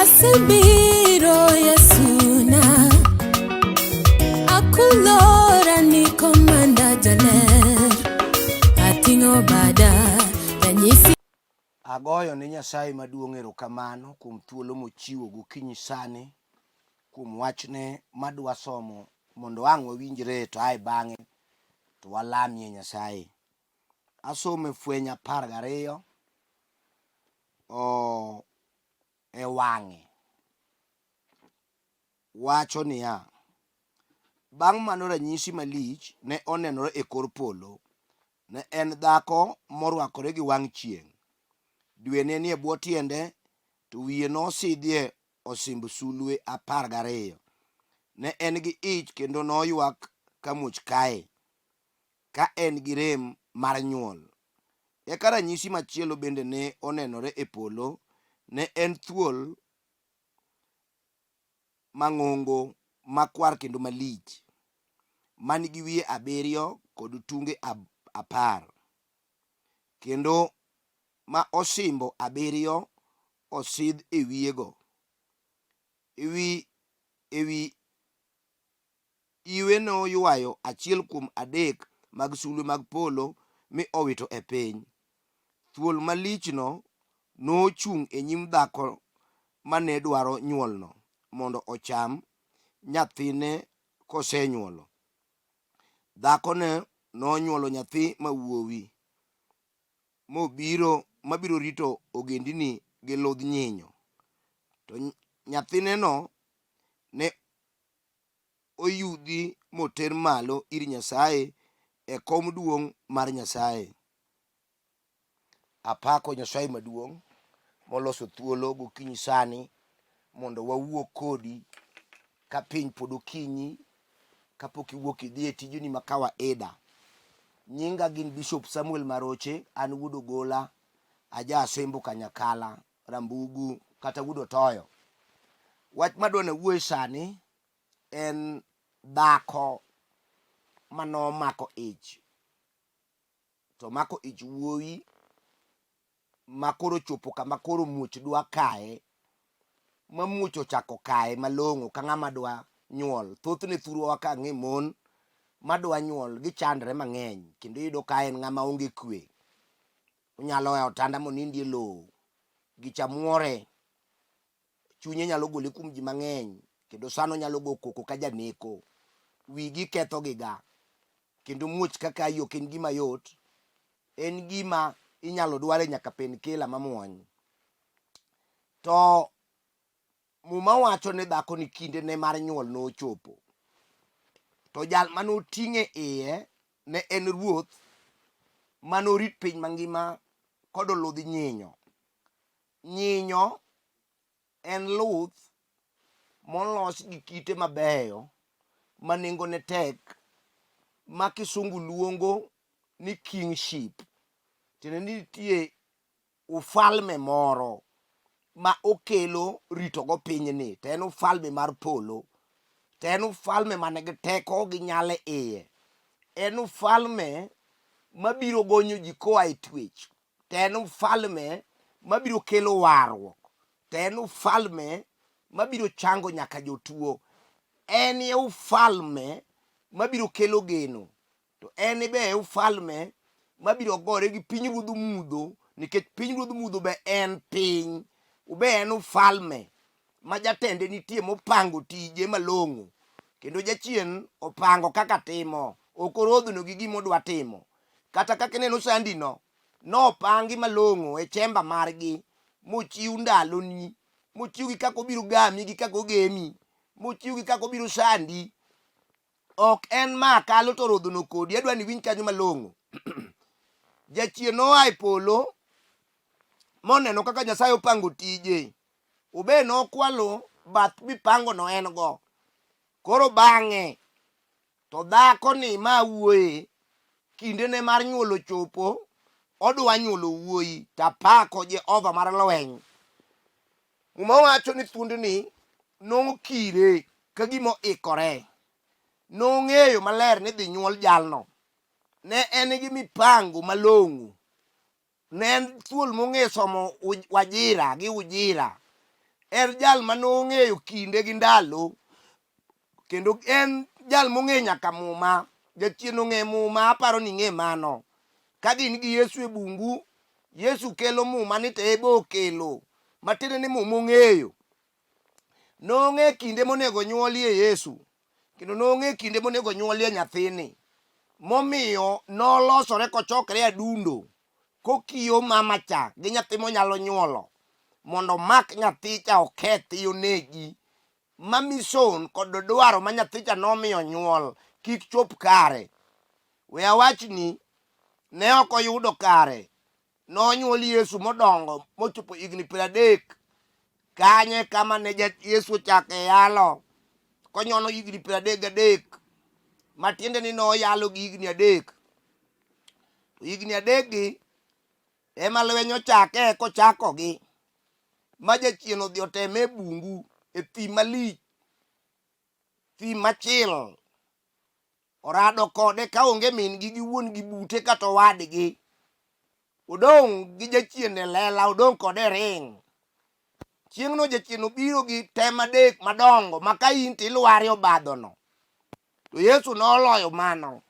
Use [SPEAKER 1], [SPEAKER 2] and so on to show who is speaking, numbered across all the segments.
[SPEAKER 1] Asebiro Yesuna, akulora ni komanda jaler, ating'o bada ranyisi.
[SPEAKER 2] Agoyo ne Nyasaye maduong' erokamano kuom thuolo mochiwo gokinyi sani kuom wachne madwa somo mondo ang' wawinjre to ae bang'e to walamie Nyasaye. Asomo e fweny 12 o, e wang'e wacho niya, Bang' mano ranyisi malich ne onenore e kor polo. Ne en dhako morwakore gi wang' chieng'. Dwe ne nie bwo tiende, to wiye nosidhie osimb sulwe 12. Ne en gi ich kendo noywak ka muoch kaye, ka en gi rem mar nyuol. Eka ranyisi machielo bende ne onenore e polo, ne en thuol mang'ongo, makwar kendo malich, man gi wiye abiriyo kod tunge 10, kendo ma osimbo abiriyo osidh e wiyego. E wi iwe noywayo achiel kuom adek mag sulwe mag polo mi owito e piny. Thuol malichno nochung' e nyim dhako ma ne dwaro nyuolno mondo ocham nyathine kosenyuolo. Dhakono nonyuolo nyathi ma wuowi mobiro mabiro rito ogendini gi ludh nyinyo. To nyathineno ne oyudhi moter malo ir Nyasaye e kom duong' mar Nyasaye. Apako Nyasaye maduong' moloso thuolo gokinyi sani mondo wawuo kodi ka piny pod okinyi kapok iwuok idhi e tijeni ma kawaida. Nyinga gin Bishop Samuel Maroche, an wuod Ogola, aja Asembo Kanyakala, Rambugu kata wuod Otoyo. Wach madwa nawuoye sani en dhako manomako ich to mako ich wuowi ma koro chopo kama koro muoch dwa kaye ma muoch ochako kaye malong'o ka ng'ama dwa nyuol. Thothne thurwa ka ang'e mon madwa nyuol gichandre mang'eny kendo iyudo ka en ng'ama onge kwe. Onyalo a e otanda monindi e lowo, gicha muore, chunye nyalo gole kuom ji mang'eny kendo sano onyalo go koko ka janeko. Wigi kethogiga kendo muoch kaka ayi ok en gima yot, en gima inyalo dware nyaka painkiller mamuony. To Muma wacho ni dhako ni kinde ne mar nyuol nochopo. To jal mane oting'e iye ne en ruoth mane orit piny mangima kod oludh nyinyo. Nyinyo en luth molos gi kite mabeyo ma nengone tek ma kisungu luongo ni kingship. Tiende ni nitie ufalme moro ma okelo ritogo pinyni, to en ufalme mar polo, to en ufalme man gi teko gi nyalo e iye, en ufalme mabiro gonyo ji koa e twech, to en ufalme mabiro kelo warruok, to en ufalme mabiro chango nyaka jotuo, en e ufalme mabiro kelo geno. To en be e ufalme mabiro gore gi pinyruodh mudho, nikech pinyruodh mudho be en piny, be en ufalme ma jatende nitie mopango tije malong'o, kendo jachien opango kaka timo, ok orodhno gi gima odwa timo. Kata kaka ineno sandino, nopangi malong'o e chemba margi, mochiw ndaloni, mochiw gi kaka obiro gami gi kaka ogemi, mochiw gi kaka obiro sandi. Ok en ma kalo to rodhono kodi, adwa ni iwinj kanyo malong'o. Jachien noa e polo moneno kaka Nyasaye opango tije. Obe nokwalo bath mipango no en go. Koro bang'e to dhako ni ma wuoye kindene mar nyuol ochopo, odwa nyuolo wuoyi tapako Jehova mar lweny. Muma wacho ni thuondni nokire ka gima oikore. Nong'eyo maler ni dhi nyuol jalno. Ne en gi mipango malong'o. Ne en thuol mong'e somo wajira gi ujira. En jal ma nong'eyo kinde gi ndalo, kendo en jal mong'eyo nyaka muma. Jachien ong'e muma, aparo ni ing'e mano. Ka gin gi Yesu e bungu, Yesu kelo muma ni to ebe okelo, matiende ni muma ong'eyo. Nong'e kinde monego nyuolie Yesu, kendo nong'e kinde monego nyuolie nyathini. Momiyo nolosore kochokre adundo kokiyo mama cha gi nyathi monyalo nyuolo mondo omak nyathi cha okethi onegi ma mission kod dwaro ma nyathi cha nomiyo nyuol kik chop kare. We awachni ne ok oyudo kare. Nonyuol Yesu modongo mochopo higni 30 kanye kama ne Yesu ochake yalo konyono higni 33 matiende ni noyalo gi higni 3. To higni adekgi ema lweny ochake kochakogi ma jachien odhi oteme e bungu e thim malich, thim machil. Orado kode ka onge min gi gi wuon gi bute kata owadgi. Odong' gi jachien e lela, odong' kode e ring. Chieng'no jachien obiro gi tem adek madongo ma ka in to ilwar e obadhono. To Yesu noloyo mano.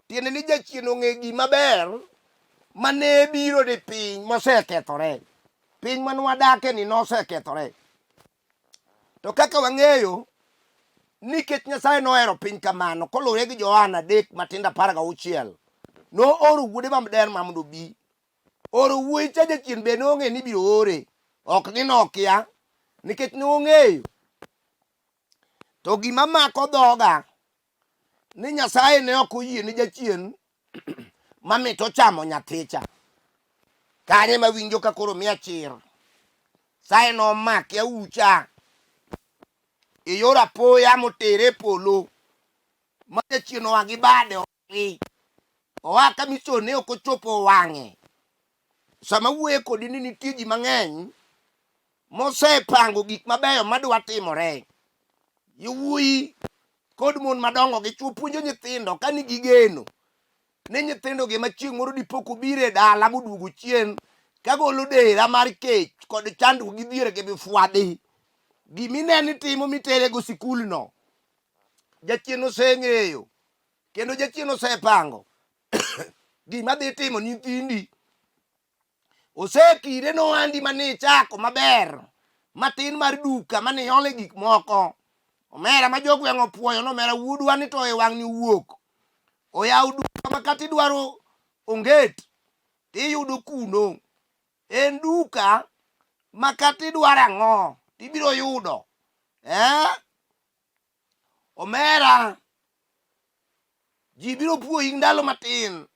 [SPEAKER 2] Tiende ni jachien ong'e gima ber ma ne biro ni piny mosekethore. Piny ma nwadake ni nosekethore. To kaka wang'eyo, nikech Nyasaye nohero piny kamano, koluwore gi Johana 3:16, nooro wuode ma miderma mondo obi. Oro wuoyi cha jachien be nong'e ni ibiro ore. Ok ni nokia, nikech nong'eyo. To gima mako dhoga ni Nyasaye ne ok oyie ni jachien mamit ochamo nyathicha. Kanye mawinjo ka koro miya chir. Saye nomake aucha e yor apoya motere e polo ma jachien oa gi bade oa oa ka misone ok ochopo wang'e. Sama wuoye kodi ni nitie ji mang'eny mosepango gik mabeyo madwa timore. Yowuoyi kod mon madongo gi chwo puonjo nyithindo ka nigi geno ni nyithindo gi ma chieng' moro dipo kobiro e dala moduogo chien ka golo dera mar kech kod chandruok gi dhier gi mifwadhi. Gima ineno itimo miterego sikulno, jachien oseng'eyo kendo jachien osepango gima dhi timo nyithindi. Osekire nohandi mane ichako maber matin mar duka mane iole gik moko. Omera ma jogweng' opuoyo nomera wuodwa ni to e wang'ni owuok. Oyawo duka ma kata idwaro onget tiyudo kuno. En duka ma kata idwaro ang'o tibiro yudo. Eh? Omera ji biro puoyi ndalo matin.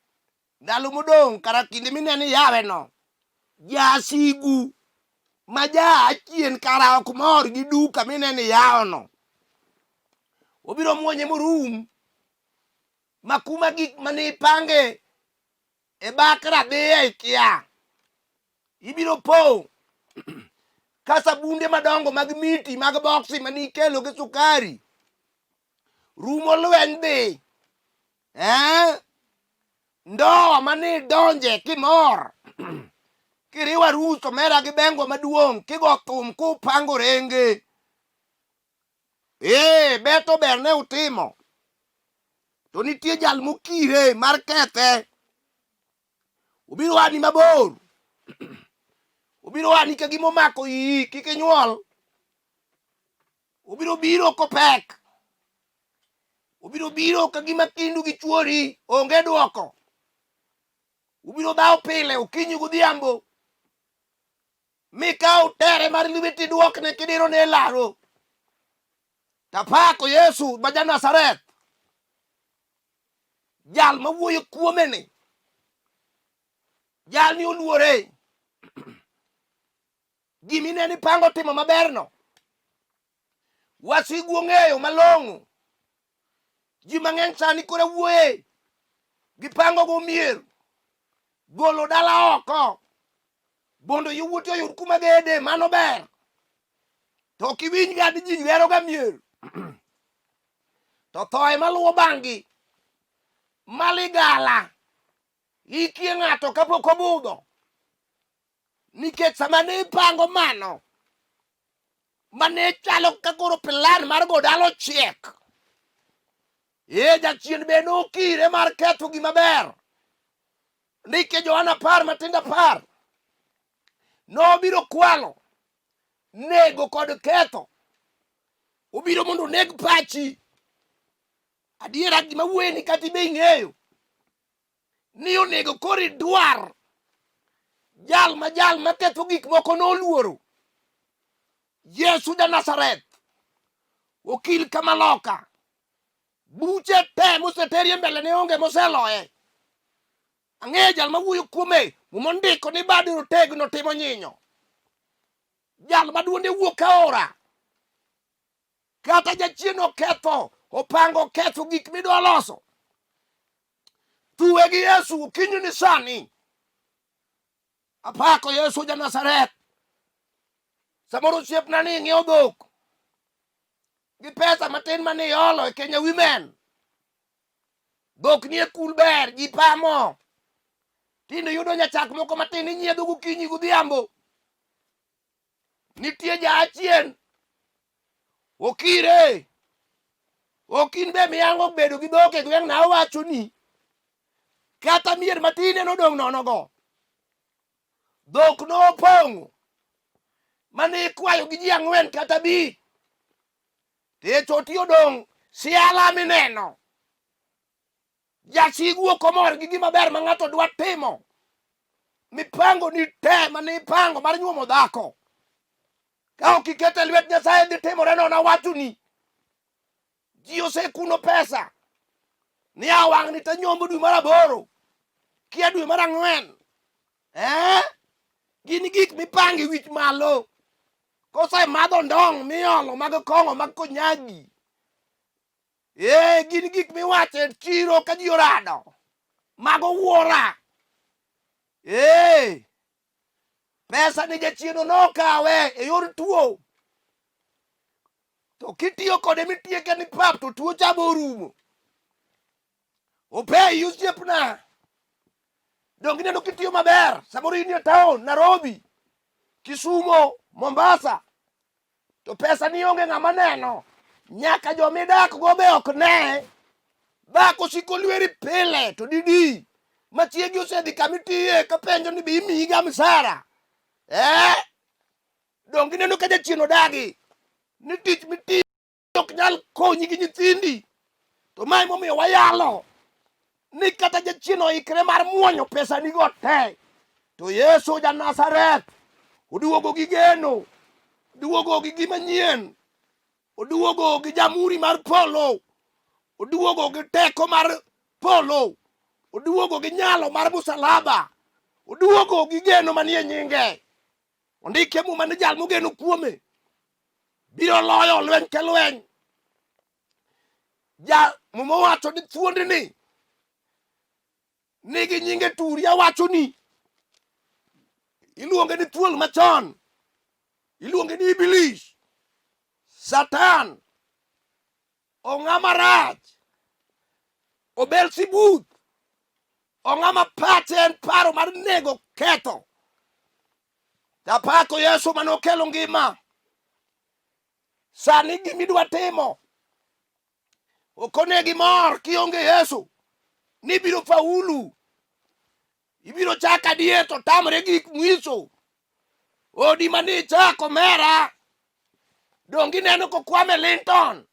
[SPEAKER 2] Ndalo modong' kara kinde mineno iyaweno, jasigu ma ja achien kara ok mor gi duka mineno iyawono. Obiro muonye morum ma kuma gik mane ipange e bak radhiya ikia. Ibiro po ka sabunde madongo mag miti mag boksi mane ikelo gi sukari rumo lweny dhi. Eh? Ndoa mane idonje kimor kiriwo arus omera gi bengo maduong' kigo thum kupango renge. Ee, beto ber ne utimo. To nitie jal mokire mar kethe. Obiro ani mabor. Obiro ani ka gima omako iyi kik inyuol. Obiro biro kopek. Obiro biro ka gima kindu gi chuori onge dwoko. Ubiro dhawo pile okinyi godhiambo. Mikaw tere mar lweti dwokne kidiro ne laro. Tapako Yesu ma ja Nazareth. Jal mawuoyo kuome ni. Jal ni oluore. Gima ineno ipango timo maberno. Wasigu ong'eyo malong'o. Ji mang'eny sani koro wuoye. Gipango go mier. Golo dala oko. Mondo yawuoti oyud kuma gede, mano ber. To ok iwinj ga ni ji gero ga mier. To thoe maluwo bang'gi. Maligala. Ikie ng'ato kapok obudho. Nikech sama ne ipango mano, Mane chalo ka koro plan mar go dala ochiek. Ee, jachien be nokire mar ketho gima ber. Ndike Johana 10 matindo 10. Nobiro kwalo, nego kod ketho. Obiro mondo oneg pachi. Adiera gima wuoye ni kata ibe ing'eyo ni onego koro idwar jal ma jal maketho gik moko noluoro. Yesu ja Nazareth, okil kamaloka, buche te moseterie mbele ne onge moseloye. Ang'eyo jal mawuoyo kuome, Muma ondiko ni bade otegno timo nyinyo. Jal ma duonde wuok aora. Kata jachien oketho, opango ketho gik midwa loso. Thuwe gi Yesu okinyi ni sani. Apako Yesu ja Nazareth. Samoro osiepna ni ng'iewo dhok gi pesa matin mane iolo e Kenya Women. Dhok nie kul ber, ji pamo. Tinde yudo nyachak moko matin inyiedho gokinyi godhiambo. Nitie ja achien okire ok in be miyango bedo gi dhok e gweng' na awacho ni kata mier matin en odong' nono go dhok nopong'o mane ikwayo gi ji ang'wen kata abich to oti odong' siala mineno Jasigu ok omor gi gima ber ma ng'ato dwa timo. Mipango ni te mane ipango mar nyuomo dhako. Ka ok iketo e lwet Nyasaye dhi timore nono awachoni. Ji osekuno pesa. Ni a wang'ni to anyombo dwe mar aboro. Kia dwe mar ang'wen. Eh? Gin gik mipango e wich malo. Kosemadho ndong' miolo mag kong'o mag konyagi. Ee, gin gik miwacho e chiro ka ji orado. Mago wuora. Ee, pesa ni jachieno nokawe e yor tuo. To kitiyo kode mitieke ni pap to tuo cha borumo. Opeyi osiepna. Donge ineno kitiyo maber? Samoro in e town, Nairobi, Kisumo, Mombasa. To pesa ni onge ng'ama neno. Nyaka joma idak go be ok ne. Dhako siko lweri pile to didi. Ma chiegi osedhi kama itiye kapenjo ni be imiyi ga msara. Eh? Donge ineno ka jachien odagi ni tich mitiyo ok nyal konyi gi nyithindi. To mae momiyo wayalo ni kata jachien oikre mar muonyo pesa nigo te. To Yesu ja Nazareth oduogo gi geno, oduogo gi gima nyien, oduogo gi jamuri mar polo, oduogo gi teko mar polo, oduogo gi nyalo mar musalaba, oduogo gi geno manie nyinge. Ondike Muma ni jal mogeno kuome biro loyo lweny ka lweny. Ja Muma wacho ni thuondni nigi nyinge turi awacho ni iluonge ni thuol machon, iluonge ni Iblis, Satan, ong'ama rach, obelsibuth, ong'ama pache en paro mar nego ketho. Tapako Yesu mane okelo ngima. Sani gimidwa timo ok onego imor kionge Yesu ni ibiro faulu. Ibiro chako adier to tamre gik mwiso. Odi mane ichako mera donge ineno kokwame Linton.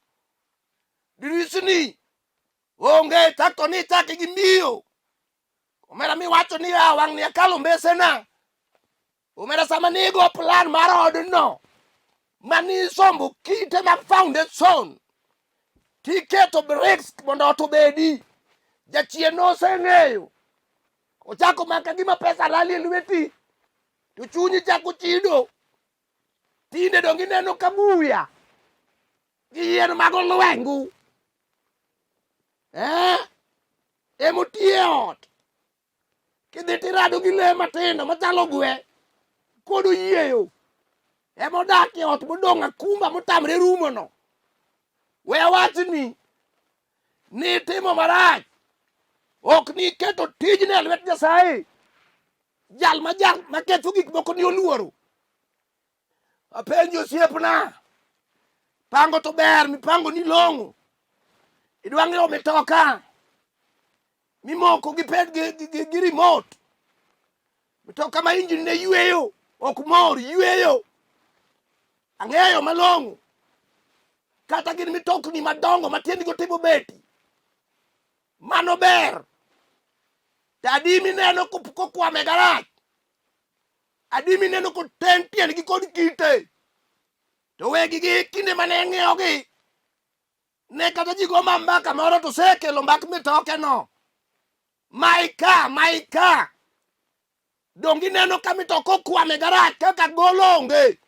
[SPEAKER 2] Dirisni onge chak to nichake gi miyo. Omera miwacho ni a wang'ni akalo mbesena. Omera sama nigo plan mar odno manisombo kite mag foundation tiketo bricks mondo ot obedi. Jachien noseng'eyo. Ochako maka gima pesa lali e lweti to chunyi chako chido. Tinde donge ineno ka buya gi yien mag olwengu eh emotie e ot kidhi tirado gi le matindo machalo gwe kod oyieyo emodak e ot modong' akumba motamre rumono. We awachni nitimo marach ok niketo tijni e lwet Nyasaye. Jal ma jal maketho gik moko ni oluoro. Apenjo osiepna. Pango to ber, mipango ni long'o. Idwa ng'iewo mitoka mimoko gi ped gi remote. Mitoka ma injin ne yweyo, ok mor, yweyo. Ang'eyo malong'o. Kata gin mitokni madongo ma tiendgi otimo beti. Mano ber. To adi mineno kokwamo e garaj? Adi mineno koten tiendgi kod kite? To wegi gi kinde mane ng'iewogi, ne kata ji go mbaka moro to osekelo mbak mitoke no. Maika, maika. Donge ineno ka mitoka okwamo e garaj kaka golo onge?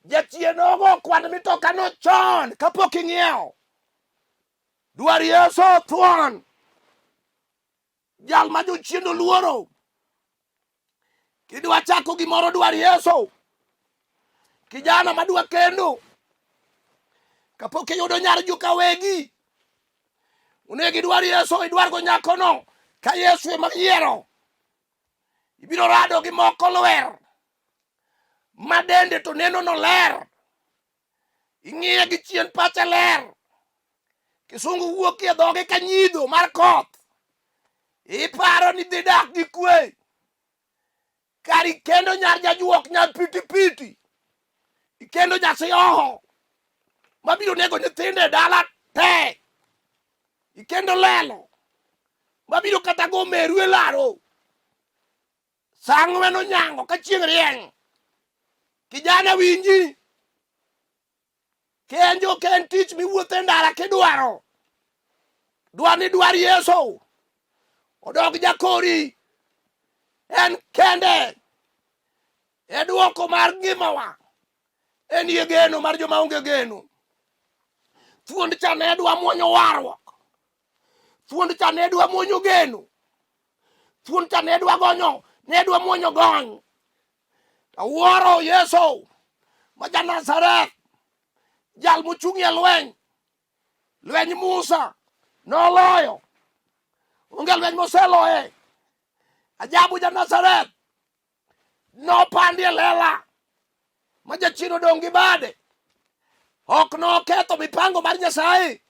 [SPEAKER 2] Jachien ogo kwan mitoka no chon kapok ing'iewo. Dwar Yesu thuon. Jal ma jochien oluoro. Kidwa chako gimoro dwar Yesu. Kijana madwa kendo. Kapok iyudo nyar jokawegi. Onego idwar Yesu, idwargo nyakono. Ka Yesu ema yiero. Ibiro rado gi moko lwer. Ma dende to neno no ler. Ing'iye gi chien pache ler. Kisungu wuok e dhoge ka nyidho mar koth. Iparo ni dhi dak gi kwe. Kar ikendo nyar jajuok nyar piti piti. Ikendo nyasihoho mabiro nego nyithindo e dala te. Ikendo lelo mabiro kata go meru e laro. Sa ang'wen onyango ka chieng' rieny. Kijana winji. Kenjo ok en tich miwuotho e ndara kidwaro. Dwar ni dwar Yesu. Odog jakori. En kende. E dwoko mar ngimawa. En ye geno mar joma onge geno. Thuond cha ne dwa muonyo warruok. Thuond cha ne dwa muonyo geno. Thuon cha ne dwa gonyo, ne dwa muonyo gony. Awuoro Yesu ma ja Nazareth, jal mochung' e lweny, lweny Musa noloyo. Onge lweny moseloye. Ajabu ja Nazareth nopandi e lela ma jachien odong' gi bade. Ok noketho mipango mar Nyasaye.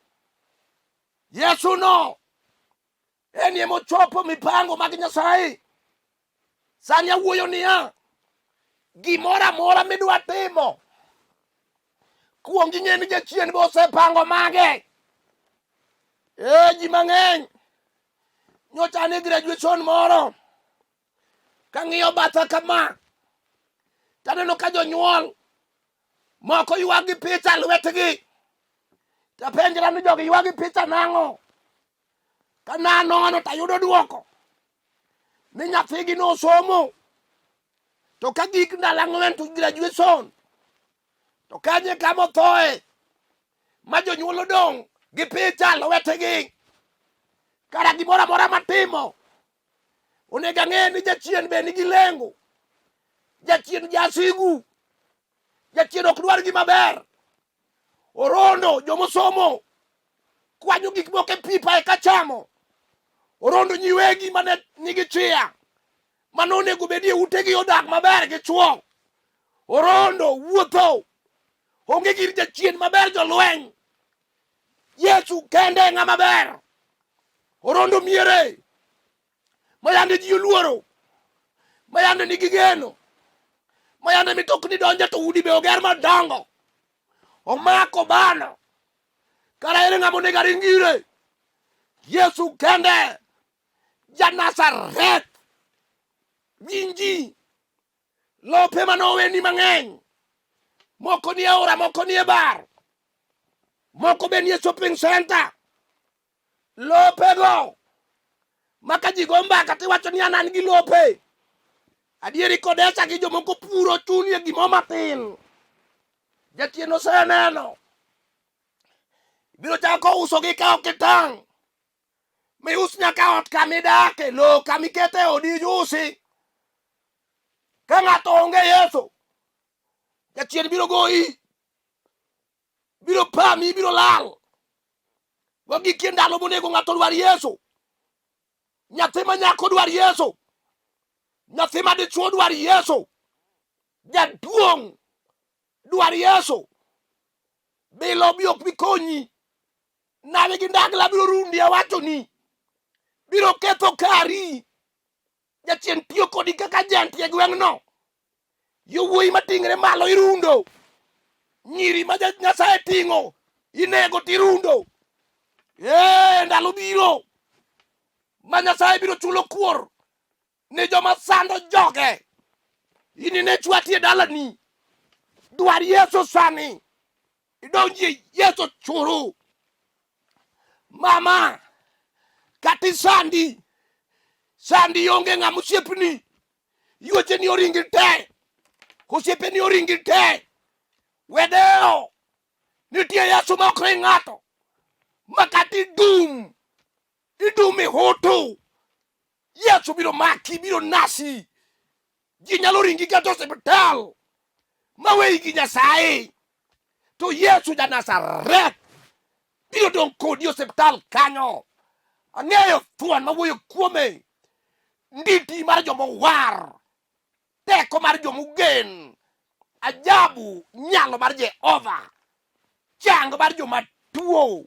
[SPEAKER 2] Yesu no En ema ochopo mipango mag Nyasaye. Sani awuoyo niya, gimoro amora midwa timo, kuong ing'e ni jachien be osepango mage. Ee, ji mang'eny nyocha an e graduation moro kang'iyo batha kama taneno ka jonyuol moko ywak gi picha lwetgi tapenjra ni jogi ywak gi picha nang'o Ka nanono to ayudo dwoko ni nyathigi nosomo to ka gik ndalo ang'wen to graduation to kanye kama othoe ma jonyuol odong' gi picha lwetgi. Kara gimoro amora matimo onego ang'e ni jachien be nigi lengo. Jachien jasigu. Jachien ok dwar gima ber. Orondo jomosomo kwanyo gik moko e pipa eka chamo. Orondo nyiwegi mane nigi chia mane onego bed e utegi odak maber gi chwo. Orondo wuotho onge gir jachien maber jolweny. Yesu kende e ng'ama ber. Orondo miere ma yande ji oluoro, ma yande nigi geno, ma yande mitokni donje to udi be oger madongo. Omako bano. Kara ere ng'ama onego aring ire? Yesu kende ja Nazareth. Winji lope mane oweni mang'eny, moko nie aora, moko nie bar, moko be nie shopping center. Lopego ma ka ji go mbaka tiwacho ni an an gi lope. Adieri kodesa gi jomoko puro chunie gimo matin. Jachien oseneno. Ibiro chako usogi ka ok itang'. Mius nyaka ot kama idake, lowo kama ikete odi usi. Ka ng'ato onge Yesu, jachien biro goyi, biro pami, biro lal. Wagikie ndalo monego ng'ato dwar Yesu. Nyathi ma nyako dwar Yesu. Nyathi ma dichuo dwar Yesu. Jaduong' dwar Yesu. Bilo bi ok bi konyi. Nawi gi ndagla biro rundi awachoni. Biro ketho kari. Jachien tiyo kodi kaka janti e gweng'no. Yowuoyi mating're malo irundo. Nyiri ma Nyasaye ting'o inego tirundo. Ee, ndalo biro ma Nyasaye biro chulo kuor ne joma sando joge. Inine chwati e dalani. Dwar Yesu sani. Idonjie Yesu churu. Mama, kata isandi, sandi onge ng'ama osiepni. Yuocheni oringi te. Osiepeni oringi te. Wedewo. Nitie Yesu ma ok ring ng'ato. Ma kata idum, idum ihutu. Yesu biro maki, biro nasi. Ji nyalo ringi kata osiptal ma weyi gi Nyasaye. To Yesu ja Nazareth biro dong' kodi osiptal kanyo. Ang'eyo thuon mawuoyo kuome. Nditi mar joma owar. Teko mar joma ogen. Ajabu nyalo mar Jehova. Chang mar joma tuo.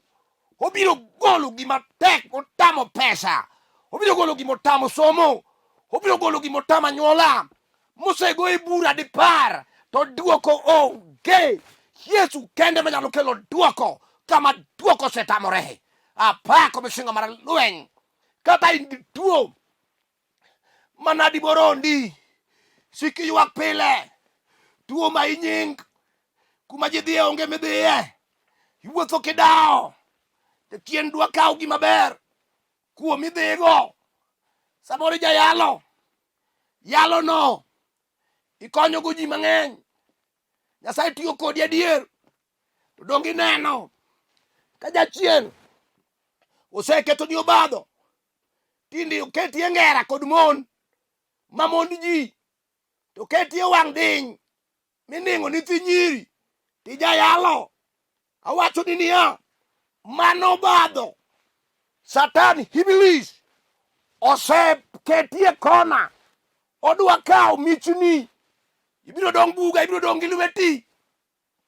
[SPEAKER 2] Obiro golo gima tek otamo pesa. Obiro golo gima otamo somo. Obiro golo gima otamo anyuola. Mosego e bura dipar to duoko onge. Yesu kende manyalo kelo duoko kama duoko osetamore. Apako misingo mar lweny. Kata in gi tuo manadi morondi sik ywak pile tuo ma inying kuma ji dhiye onge midhiye iwuotho kidawo jachien dwa kawo gima ber kuom idhigo samoro ijayalo yalo no ikonyogo ji mang'eny nyasaye tiyo kodi adier to donge ineno ka jachien oseketoni obadho tinde oketie ngera kod mon ma mond ji to ketie wang' diny mining'o nyithi nyiri tijayalo awacho ni niya mano obadho satan iblis oseketie kona odwa kawo michni ibiro dong' buga ibiro dong' gi lweti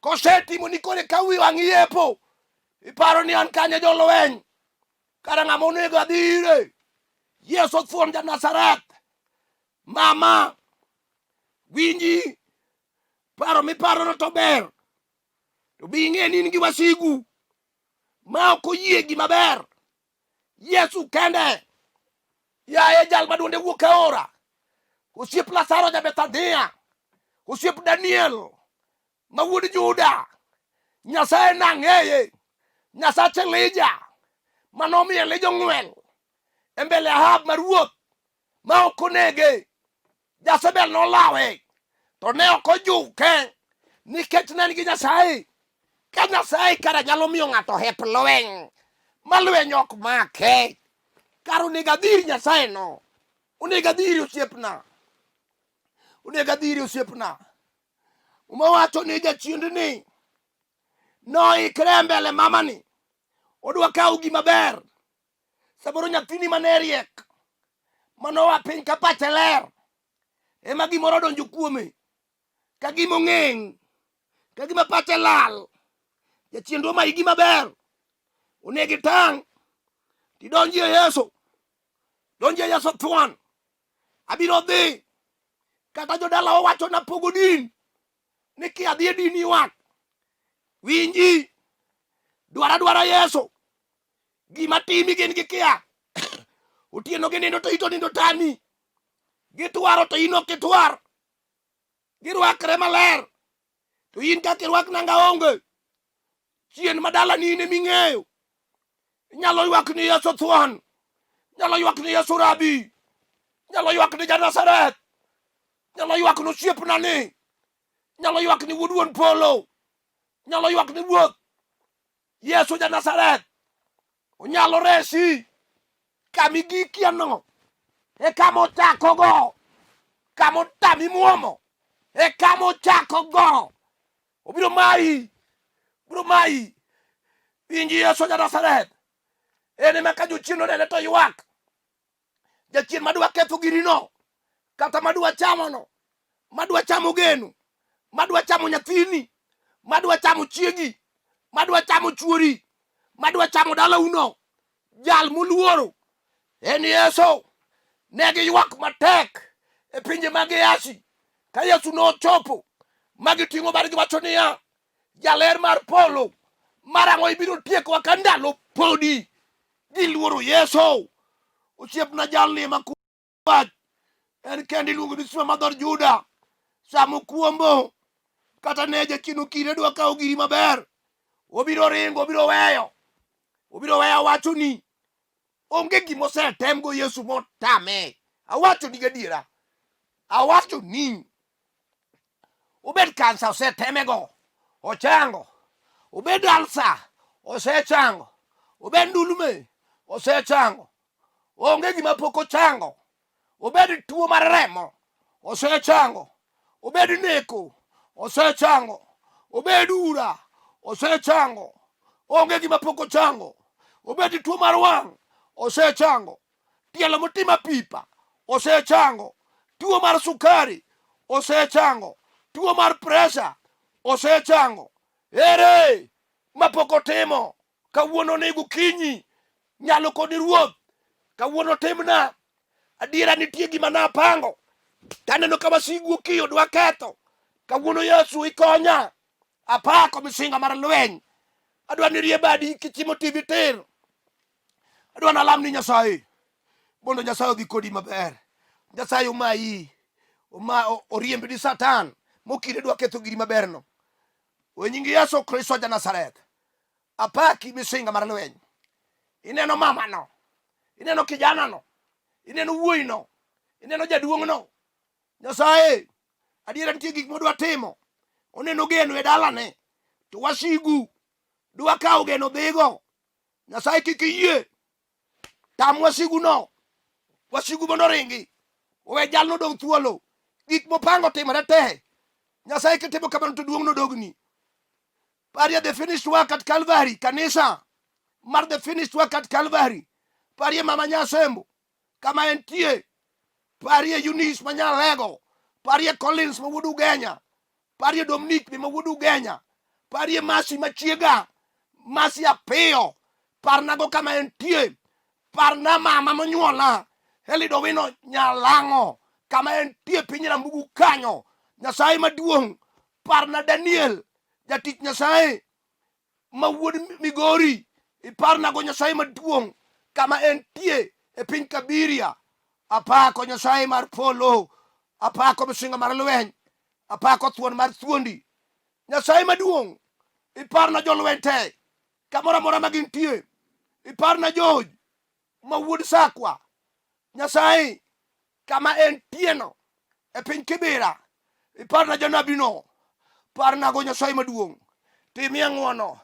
[SPEAKER 2] Kosetimo ni kore ka wi wang' yepo, iparo ni an kanye jolweny, kara ng'ama onego adhi ire. Yesu thuon ja Nazareth. Mama, winji, paro miparono to ber, to bi ing'e ni in gi wasigu ma ok oyie gima ber. Yesu kende, yaye jal ma dwonde wuok e aora, osiep Lazaro ja Bethania, osiep Daniel ma wuod Juda, Nyasaye nang'eye, Nyasach Elija ma nomiyo Elija ong'wel e mbele Ahab ma ruoth ma ok onege. Jezebel nolawe to ne ok ojuke nikech ne en gi Nyasaye. Ka Nyasaye kara nyalo miyo ng'ato hep lweny ma lweny ok make, kar onego adhi ir Nyasaye no. Onego adhi ir osiepna. Onego adhi ir osiepna. Muma wacho ni jachiendni noikre e mbele mamani odwa kawo gima ber. Samoro nyathini mane riek manoa piny ka pache ler ema gimoro odonjo kuome ka gima ong'eng' ka gima pache lal jachien dwa mayi gima ber onego itang' tidonji e Yesu donji e Yesu thuon abiro dhi kata jodala owacho na pogo din ni ki adhi e din ywak winji dwara dwara Yesu gima timi gin gikia otieno ginindo to ito nindo tami gitwaro to in ok itwar girwakre maler to in kaka irwak nanga onge chien ma dalani in eming'eyo inyalo ywak ni Yesu thuon inyalo ywak ni Yesu rabi inyalo ywak ni ja-Nazareth inyalo ywak ni osiepna ni inyalo ywak ni wuod wuon polo inyalo ywak ni ruoth Yesu ja Nazareth onyalo resi kama igikieno e kama ochakogo kama otami muomo e kama ochakogo obiro mayi obiro mayi winji Yesu ja Nazareth en ema ka jochien onene to ywak jachien madwa ketho girino kata madwa chamono madwa chamo geno madwa chamo nyathini madwa chamo chiegi Madwa chamo chuori, madwa chamo dalauno, jal muluoro en Yesu. Ne giywak matek e pinje mag Asi ka Yesu nochopo ma giting'o badgi wacho niya, jaler mar polo, marang'o ibiro tiekowa ka ndalo podi? Giluoro Yesu. Osiepna jalni ema wach en kende iluongo ni sima mar dhood Juda. Sama okuombo kata ne jachien okire dwa kawo giri maber, obiro ringo, obiro weyo, obiro weyo. Awacho ni onge gima osetemgo Yesu motame. Awacho ni gadiera, awacho ni obed kansa osetemego, ochango. Obed alsa osechango. Obed ndulme osechango. Onge gima pok ochango. Obed tuo mar remo osechango. Obed neko osechango. Obed ura osechango. Onge gima pok ochango. Obed tuo mar wang' osechango. Tielo motimo apipa osechango. Tuo mar sukari osechango. Tuo mar presa osechango. Ere mapok otimo kawuono ni gokinyi nyalo koni ruoth kawuono timna adiera nitie gima napango taneno ka wasigu okiyo dwa ketho kawuono yesu ikonya apako misinga mar lweny adwa ni rie badi kichimo tv tir adwa nalam ni nyasaye mondo nyasaye odhi kodi maber nyasaye omayi oma oriemb ni satan mokire dwa ketho giri maberno e nying yesu kristo ja nazareth apaki misinga mar lweny ineno mamano ineno kijanano ineno wuoyino ineno jaduong'no nyasaye adiera nitie gik modwa timo oneno geno e dalane to wasigu dwa kawo geno dhigo nyasaye kik iyie tam wasiguno wasigu mondo oringi owe jalno dong' thuolo gik mopango timore te nyasaye kitimo kamano to duong' nodogni parie the finished work at calvary kanisa mar the finished work at calvary parie mama nyasembo kama entie parie Eunice ma Nyalego parie Collins ma wuod Ugenya parie Dominic be ma wuod Ugenya parie Masi machiega Masi Apiyo parnago kama entie parna mama monyuola Eliud Owino Nyalang'o kama entie piny Rambugu kanyo Nyasaye maduong' parna Daniel jatich Nyasaye ma wuod Migori iparnago Nyasaye maduong' kama entie e piny Kabiria apako Nyasaye mar polo apako misinga mar lweny apako thuon mar thuondi Nyasaye maduong' iparna jolweny te kamoro amora ma gintie iparna George ma wuod Sakwa Nyasaye kama entieno e piny Kibira iparna janabino parnago Nyasaye maduong' timie ng'wono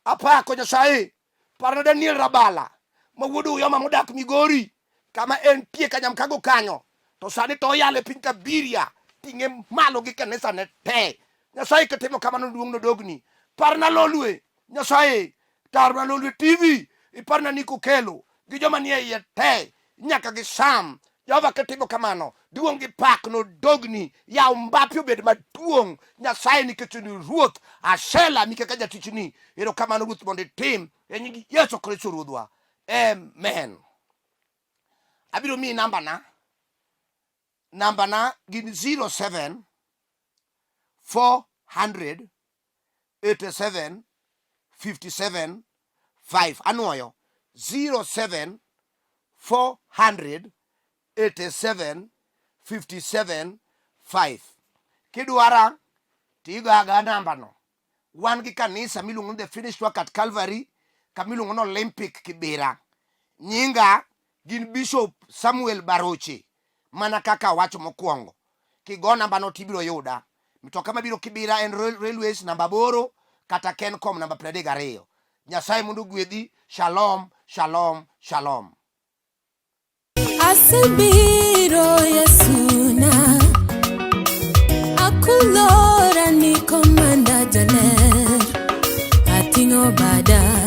[SPEAKER 2] apako Nyasaye parna Daniel Rabala ma wuod Uyoma modak Migori kama entie Kanyamkago kanyo to sani to oyalo e piny Kabiria ting'e malo gi kanisa ne te Nyasaye kitimo kamano duong' nodogni parna Lolwe Nyasaye tarna Lolwe TV iparna Niko Kelo gi joma nie iye te nyaka gi Sam Jehova kitimo kamano duong' gi pak nodogni yaw mbapi obed maduong' Nyasaye nikech ni ruoth aselami kaka jatichni erokamano ruoth mondo itim e nying Yesu Kristo ruodhwa amen abiro miyi nambana nambana gin 07 400 87 57 5 anwoyo 07 400 87 57 5 kidwara tigo aga nambano wan gi kanisa miluongo ni the finished work at Calvary kama iluongo ni Olympic Kibera nyinga gin Bishop Samuel Baroche mana kaka awacho mokwongo kigo nambano tibiro yuda mtoka mabiro Kibira en Railways namba 8 kata Kencom namba 32 Nyasaye mondo ogwedhi shalom shalom shalom
[SPEAKER 1] Asebiro Yesuna, akulora ni komanda jaler, ating'o bada.